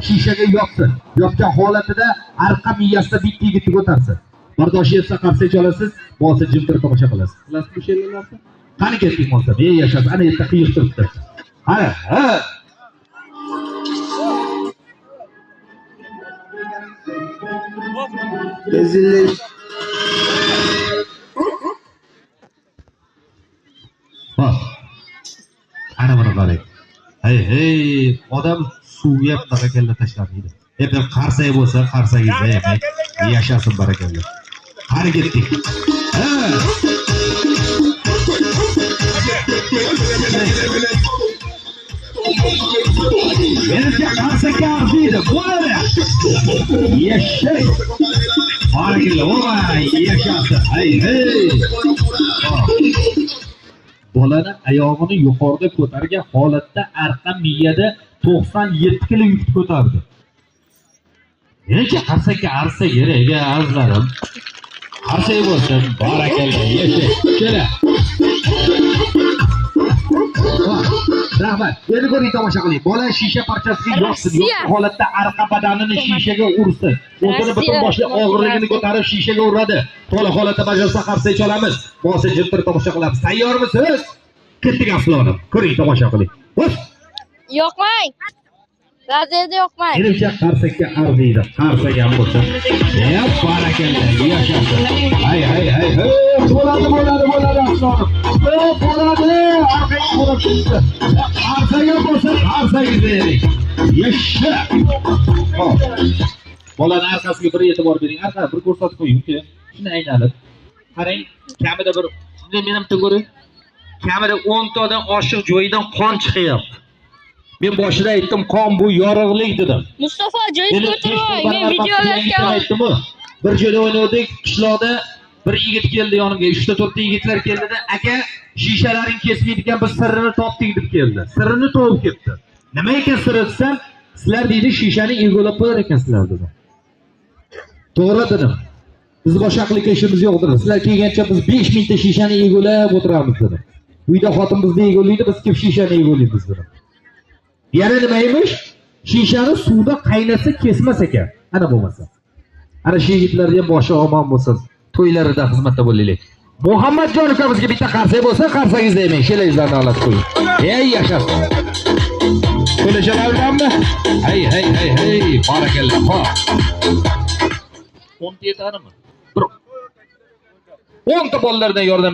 Shishaga yotsin. Yotgan holatida arqa miyasida bitta yigitni ko'tarsin. Bardosh yetsa qarsak chalasiz, bo'lsa jim turib tomosha qilasiz. Qilasizmi she'rlarni? Qani ketdik bo'lsa, ey yashas, ana yerda qiyiq turibdi. Qani, ha. Rezillik. Bak. Ana buni qarang. Hey, hey, odam suvga bunaqa kalla tashlamaydi. Bir qarsak bo'lsa, qarsagingizda hey, yashasin barakalla. Qani ketdik. Ha. Menimcha qarsakka arziydi. Bo'ladi. Yashay. Barakalla, voy, yashasin. Hey, hey. Bolani oyog'ini yuqorida ko'targan holatda arqa miyada 97 kilo yukni ko'tardi. Menimcha qarsakka arsa kerak, azizlarim. Qarsak bo'lsin, barakalla, yashay. Kela. Rahmat. Endi ko'ring, tomosha qiling. Bola shisha parchasiga yotsin, yotgan holatda arqa badanini shishaga ursin. O'zini butun boshli og'irligini ko'tarib shishaga uradi. To'la holatda bajarsa qarsak chalamiz. Bo'lsa jim turib tomosha qilamiz. Tayyormisiz? Ketdik aslonim. Ko'ring, tomosha qiling. Bos. Yoqmang. Raziyada yoqmang. Menimcha qarsakka arziydi. Qarsak ham bo'lsin. Ya barakalla, yashasin. Hay hay hay. Bo'ladi, bo'ladi, bo'ladi aslonim. Bo'ladi. Arqaga bo'lib chiqdi. Qarsak ham bo'lsin, qarsagingizni bering. Yasha. Xo'p. Bolani orqasiga bir e'tibor bering. Arqa bir ko'rsatib qo'ying, uka. Shuni aylanib. Qarang, kamida bir shunday men ham ko'ring. Kamida 10 tadan oshiq joyidan qon chiqyapti. Men boshida aytdim, qon bu yorug'lik dedim. Mustafa joyingizga o'tirmang. Men videolarga aytdim-ku. Bir joyda o'ynadik, qishloqda bir yigit keldi yonimga, 3-4 ta yigitlar keldida, aka, shishalaring kesmaydigan bir sirrini topdik deb keldi. Sirrini topib ketdi. Nima ekan siri desam, sizlar deydi, shishani egolab qo'yar ekansizlar dedi. To'g'ri dedim. Biz boshqa aqlga ishimiz yo'q dedim. Sizlar kelgancha biz 5000 ta shishani egolab o'tiramiz dedim. Uyda xotin bizni egolaydi, biz kelib shishani egolaymiz dedim. Yana nima emish? Shishani suvda qaynatsa kesmas ekan. Ana bo'lmasa. Ana shu yigitlarga ham boshi omon bo'lsin. To'ylarida xizmatda bo'laylik. Muhammadjon ukamizga bitta qarsak bo'lsa, qarsangiz demang, shelangizlarni olatib qo'ying. Ey yashasin. To'lashalardanmi? Hey hey hey hey, barakalla. Xo'p. 10 ta yetarmi? Bir 10 ta bolalardan yordam